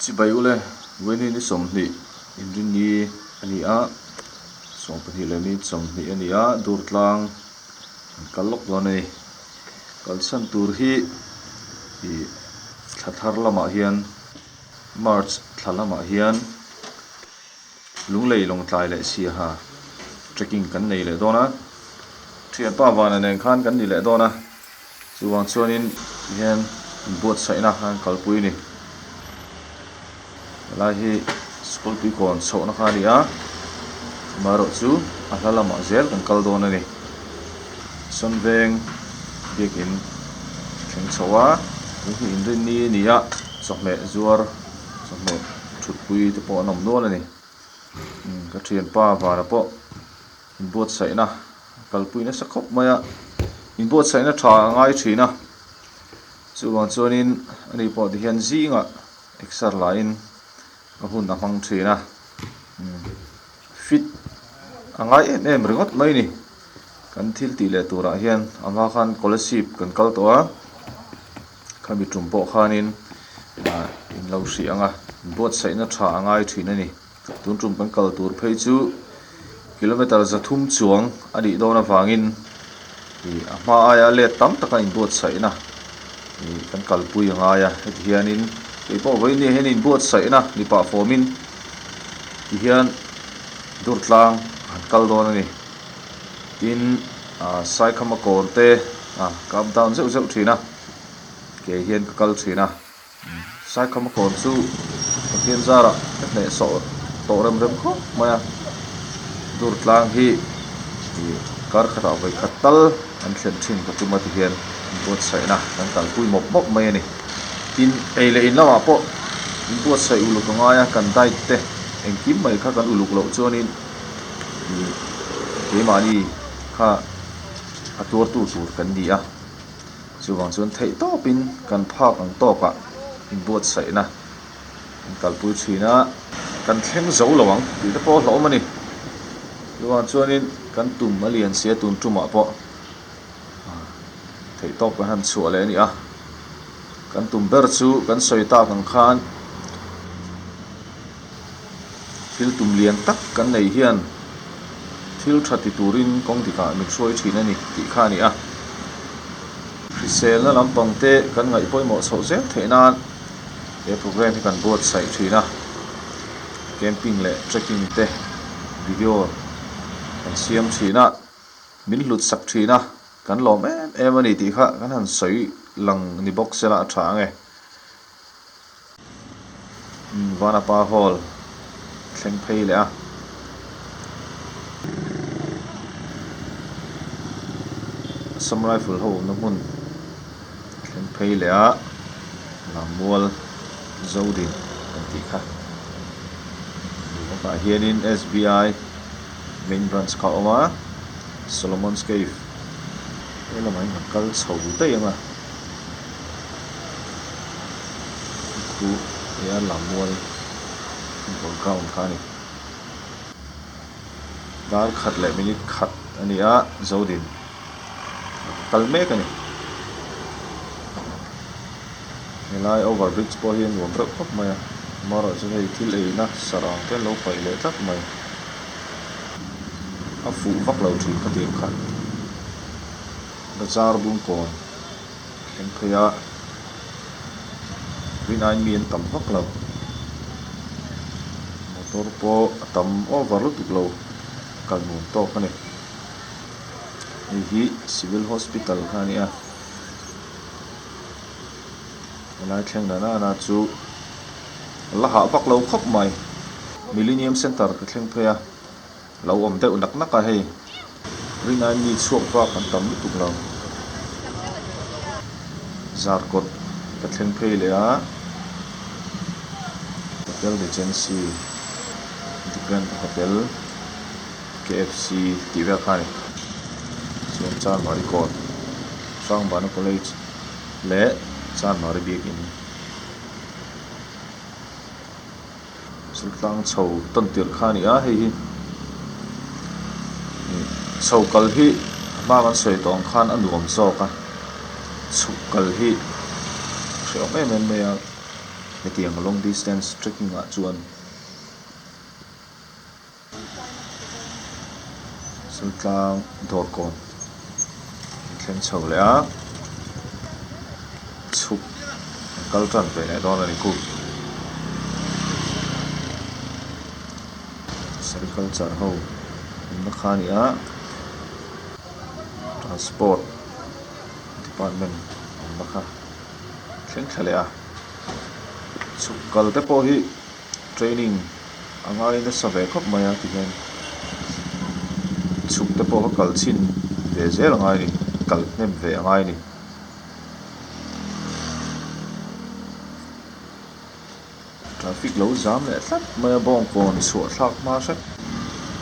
Chibai ule, Vawiini ni 20 inrinni a ni a, 12 leh minute 20 a ni a, Durtlang an kal lawk dawn a ni. Kalchhan tur hi ih thla thar lamah hian March thla lamah hian Lunglei Lawngtlai leh Siaha trekking kan nei leh dawn a, thianpa Vana nen khan kan ni leh dawn a. Chuvang chuanin tihian inbuatsaihna kha an kalpui a ni. Helai hi school tuikawn chhohna kha a ni a, amaherawh chu a hla lamah zel kan kal dawn a ni. Sawnveng biakin thleng chho a, tun hi inrinni a ni a, chawhmeh zuar chawhmeh thutpui te pawh an awm nual a ni. Ka thianpa Vana pawh inbuatsaihna a kalpui nasa khawp mai a, inbuatsaihna tha a ngai thin a, chuvang chuanin ani pawh ti hian zingah exer lahin a hun a hmang thin a, fit a ngai em em ringawt mai a ni, kan thil tih leh turah hian a hma khan scholarship kan kal tawh a, khami tum pawh khanin ah in lo hrih ang a, inbuatsaihna tha a ngai thin a ni. Tun tum kan kal tur phei chu kilometer 300 chuang a nih dawn avangin ih a hma aia let tam taka inbuatsaihna ih kan kalpui a ngai a heti hianin kei pawh vawiin hian inbuatsaihna ni pah fawmin tihian Durtlang an kal dawn a ni tin ah Saikhama kawn te ah ka up down zeuh zeuh thin a ke hian ka kal thin a. Saikhama kawn chu Pathian zarah ka hneh sawh tawh rem rem khawp mai a, Durtlang hi ih kar khatah vawi khat tal an thlen thin ka tum a ti hian inbuatsaihna kan kalpui mawp mawp mai a ni. Tin, ei leh in lamah pawh inbuatsaih uluk a ngai a, kan diet te engkim mai kha kan uluk loh chuanin ih keimahni kha a tuartu tur kan ni a. Chuvang chuan theih tawpin kan phak ang tawkah inbuatsaihna an kalpui thin a, kan thleng zo lo ang tih te pawh a hlauhawm a ni. Chuvang chuanin kan tum a lian sia tun tumah pawh theih tawp kan han chhuah leh a ni a. Kan tum ber chu kan sawi tak ang khan thil tum lian tak kan nei hian thil tha ti turin kawng dikah min hruai thin a ni tih kha a ni a. Hriselna lampang te kan ngaih pawimawh chhoh zel theih nan he program hi kan buatsaih thin a, camping leh trekking te video kan siam thin a, min hlut sak thin a, kan lawm em em a ni tih kha kan han sawi lang ni bawk sela a tha ang e. Vanapa Hall thleng phei leh a. Assam Rifle ho awmna hmun thleng phei leh a Lammual Zodin kan tih kha. Bakah hianin SBI main branch kha a awm a, Solomon's Cave he lamah hian kan kal chho daih ang a. Khu he a Lammual football ground kha a ni. Dar khat leh minute khat a ni a, Zodin a kal mek a ni. Helai over bridge pawh hi a nuam reuh khawp mai a, amaherawhchu hei thil eina sarang te an lo paih leh tlat mai. A fuh vak lo thin khatiang kha. Bazar bungkawn thleng phei a rinaiin mi an tam vak lo motor pawh a tam over lutuk lo kal nuam tawk a ni hei hi civil hospital kha a ni a helai thleng dan nana chu la hah vak lo khawp mai millennium center ka thleng phei a. Lo awm deuh nak nak a hei. Rinai mi chhuak vak an tam lutuk lo. Zarkawt ka thleng phei leh a. Hotel Regency, The Grand Hotel, KFC tih vel kha a ni. Chuan Chanmari Court, Hrangbana College leh Chanmari Biakin. Sultlang chho tawn tirh kha a ni a hei hi ih chho kal hi a hma kan sawi tawh ang khan a nuam zawk a chhuk kal hi a hrehawm em em mai a. Hetiang long distance trekking ah chuan Chaltlang dawrkawn an thleng chho leh a chhuk an kal tan ve leh dawn a ni khu. Sericulture ho awmna kha a ni a transport department awmna kha thleng thla leh a chhuk kal te pawh hi training a ngai nasa ve khawp mai a tihian chhuk te pawh kha kal chhin ve zel a ngai a ni kal hnem ve a ngai a ni. Traffic lo zam leh tlat mai a bawngkawn chhuah thlak hma hret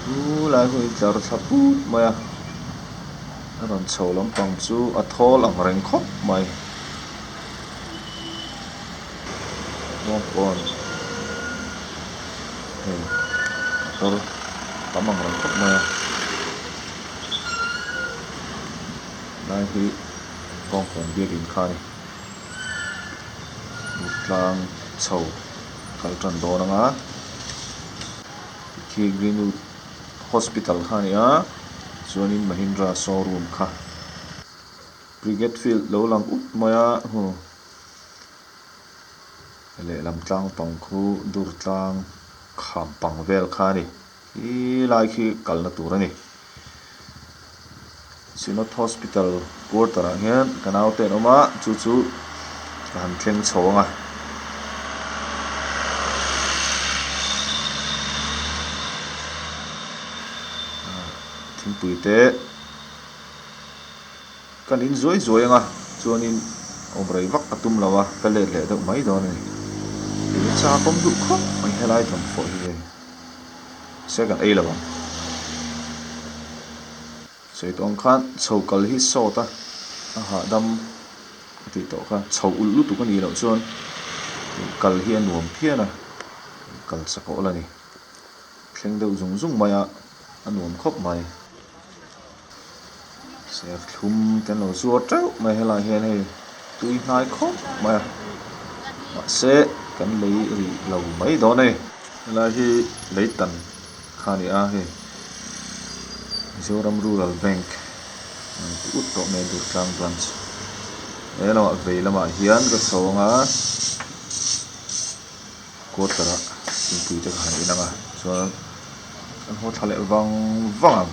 chu lai hun in tlar thla put mai a a rawn chho lampang chu a thawl ang reng khawp mai bawngkawn hei motor tam ang reng khawp mai a lai hi bawngkawn biakin kha a ni. Tlang chho kal tan dawn ang a khi Greenwood Hospital kha a ni a chuanin Mahindra showroom kha Brigade field lo lang up mai a huh lehlam tlang pang khu dur tlang kham pang vel kha a ni khilai khi kalna tur a ni. Synod Hospital quarter ah hian ka naute an awm a chu chu ka han thleng chho ang a. Thingpui te kan in zuai zuai ang a chuanin awm rei vak a tum lo a ka let leh deuh mai dawn a ni. Kei hi chak awm duh khawp mai helai thawmhnaw hi hei. Se kan ei lo ang. Sawi tawh ang khan chho kal hi sawt a, a hahdam a tih tawh kha. Chho ulh lutuk a nih loh chuan kal hi a nuam phian a, kal chak awl a ni. Thleng deuh zung zung mai a, a nuam khawp mai. Serthlum te an lo zuar teuh mai helaiah hian hei tui hnai khawp mai a mahse kan lei rih lo mai dawn a ni. Helai hi lei tan kha a ni a hei Mizoram Rural Bank an ti ut tawh mai a Durtlang branch he lamah vei lamah hian ka chho ang a quarter ah thingpui te ka han in ang a chuan kan haw thla leh vang vang ang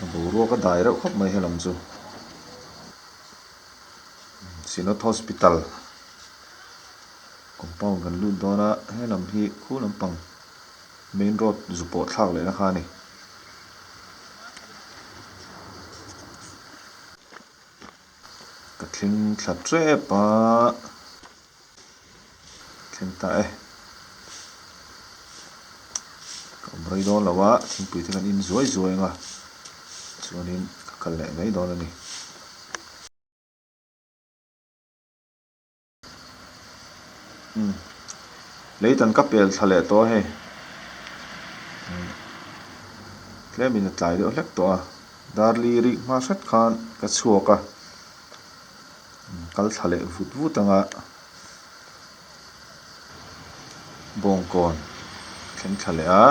a boruak a dai reuh khawp mai helam chu Synod Hospital compound kan lut dawn a helam hi khu lampang main road zu pawh thlak lehna kha a ni. Ka thleng thla tep a, thleng ta e. Ka awm rei dawn lo a, thingpui te kan in zuai zuai ang a, chuanin ka kal leh mai dawn a ni. Umm leitan ka pel thla leh tawh a hei umm tlemin a tlai deuh hlek tawh a darli rik hma hret khan ka chhuak a kal thla leh vut vut ang a bawngkawn thleng thla leh a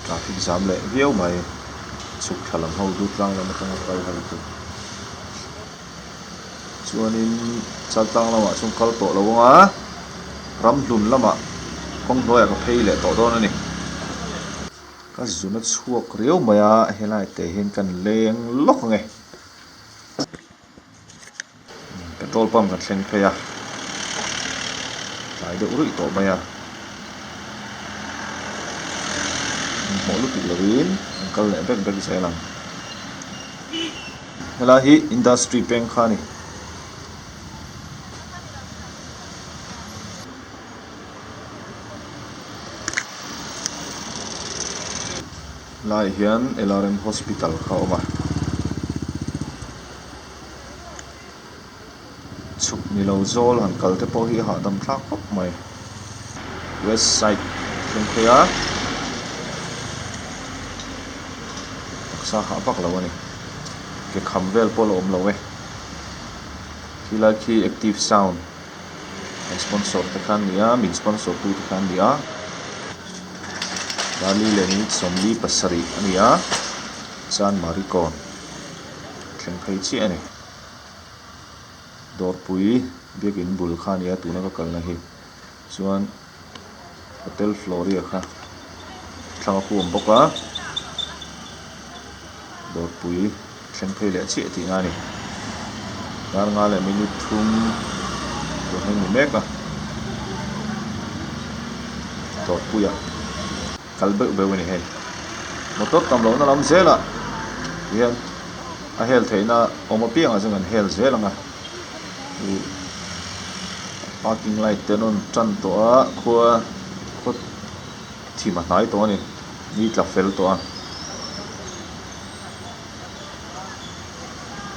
traffic jam leh viau mai chhuk thla lam ho du tlang lam atanga kal ho chu chuanin chaltlang lamah chuan kal tawh lo ang a ramhlun lamah kawng hnuaiah ka phei leh tawh dawn a ni ka zun a chhuak riau mai a helai te hian kan leng lawk ang e. Petrol pump kan thleng phei a tlai deuh ruih tawh mai a hmuh lutuk lovin an kal leh bek bek zel ang helai hi industry peng kha a ni. Helaiah hian LRM hospital kha a awm a chhuk ni lo zawl han kal te pawh hi a hahdam thlak khawp mai west side thleng phei a taksa hah vak lo a ni ke kham vel pawh la awm lo e. Khilai khi Active Sound kan sponsor te kha an ni a, min sponsor tu te kha an ni a. Darli leh minute 47 a ni a, Chanmari kawn thleng phei chiah a ni. Dawrpui biakin bul kha a ni a tuna ka kalna hi chuan Hotel Floria kha thlang a huam bawk a, Dawrpui thleng phei leh chiah tihna a ni. Dar nga leh minute thum tur hi a ni mek a, Dawrpuiah kal beuh beuh a ni hei. Motor tam lohna lam zelah hian a hel theihna awm apiangah chuan kan hel zel ang a. Ih parking light te an rawn tan tawh a khua khaw thim a hnai tawh a ni ni tla fel tawh a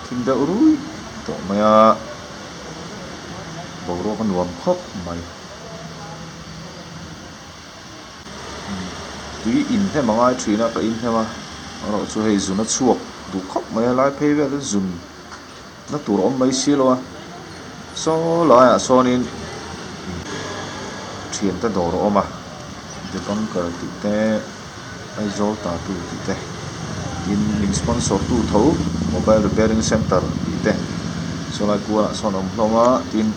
thim deuh ruih tawh mai a boruak a nuam khawp mai tui in hnem a ngai thin a ka in hnem a erawh chu hei zun a chhuak duh khawp mai a lai phei vel hi zun. Na tur a awm mai si lo a, saw laiah sawnin thiante dawr a awm a, the bunker tih te Aizawl tattoo tih te tin min sponsor tu tho mobile repairing center tih te sawlai kualah sawn a awm hlawm a tin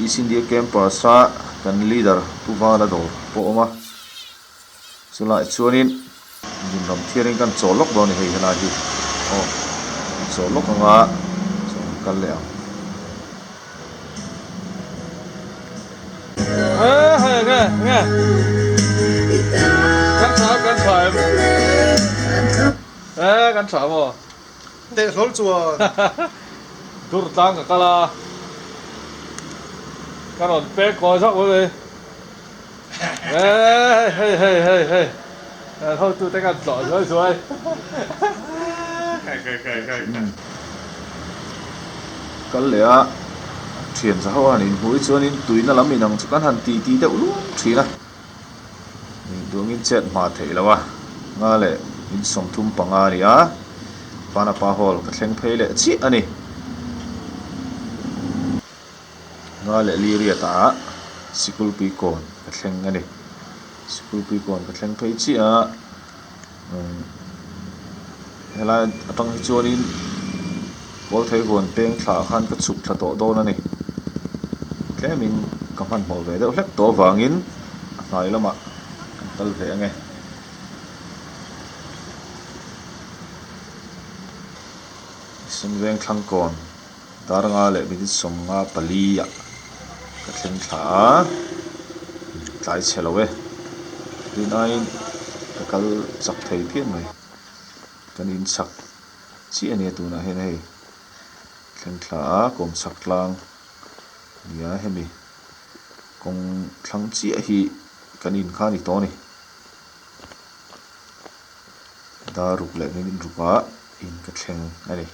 East India campus a kan leader Pu Vala dawr pawh a awm a chulaiah chuanin. Zun ram thiarin kan chawl lawk dawn a ni hei helai hi aw kan chawl lawk ang a chuan kan kal leh ang. Teh hlawl chuan. Dur tlang ka kal a ka rawn pek kawi zauh mai. Hei hei hei hei hei kan hotute kan tlawh zuai zuai. Kal leh a thian za ho a han inhmuh hi chuanin tuina lam inang chu kan han ti ti deuh luam thin a, duangin chet hma theih lo a, nga leh in 35 a ni a, Vanapa Hall ka thleng phei leh chiah a ni. Nga leh Liriat-ah Sikulpui kawn ka thleng a ni. Sikulpui kawn ka thleng phei chiah a, umm helai atang hi chuanin Kawlthei huan peng thla ah khan ka chhuk thla tawh dawn a ni. Tlemin ka hmanhmawh ve deuh hlek tawh avangin a hnai lamah kan kal ve ange. Senveng Thlangkawn. Dar nga leh minute 54 ah ka thleng thla a, tlai chhe lo e. Rin aiin ka kal chak thei phian mai. Kan in chak chiah a nia tunah hian hei thleng thla a kawm chak tlang nia hemi kawng thlang chiah hi kan in kha a ni tawh a ni. Dar ruk leh minute rukah in ka thleng a ni.